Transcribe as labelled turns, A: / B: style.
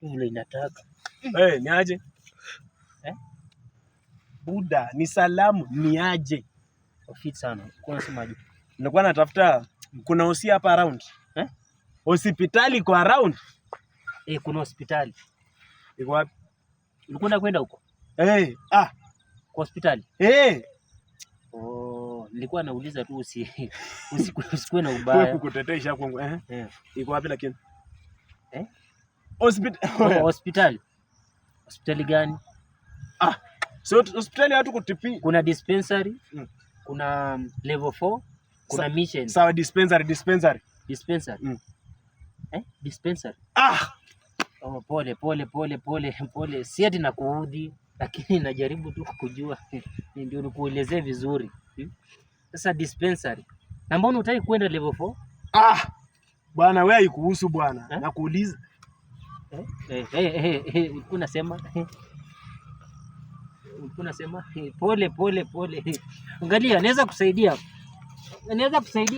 A: Tu vile inataka.
B: Eh, ni aje?
A: Eh?
B: Buda, ni salamu, ni aje?
A: Fit sana. Kwa unasemaje?
B: Nilikuwa natafuta, kuna hosi hapa around.
A: Eh?
B: Hospitali kwa around.
A: Eh, kuna hospitali.
B: Iko wapi?
A: Ulikuwa unakwenda huko?
B: Eh, ah,
A: Kwa hospitali?
B: Eh.
A: Oh, nilikuwa nauliza tu usikuwe na
B: Wewe
A: ubaya.
B: kukutetesha kwangu, eh?
A: Eh.
B: Iko wapi lakini?
A: Eh?
B: Hospitali.
A: Oh, hospitali. Hospitali gani?
B: Ah, so hospitali watu kutipi.
A: Kuna dispensary, kuna level 4, kuna mission.
B: Sawa, dispensary, dispensary.
A: Dispensary. Eh? Dispensary.
B: Ah,
A: Oh, pole pole pole pole pole. Si ati nakuudhi, lakini najaribu tu kujua ndio nikuelezee vizuri. Sasa dispensary. Na mbona hutaki kwenda level 4?
B: Ah. Bwana, wewe haikuhusu, bwana.
A: Eh?
B: Nakuuliza.
A: Eh, eh, eh, eh, eh, ulikuwa unasema pole pole pole. Angalia, naweza kusaidia. Naweza kusaidia.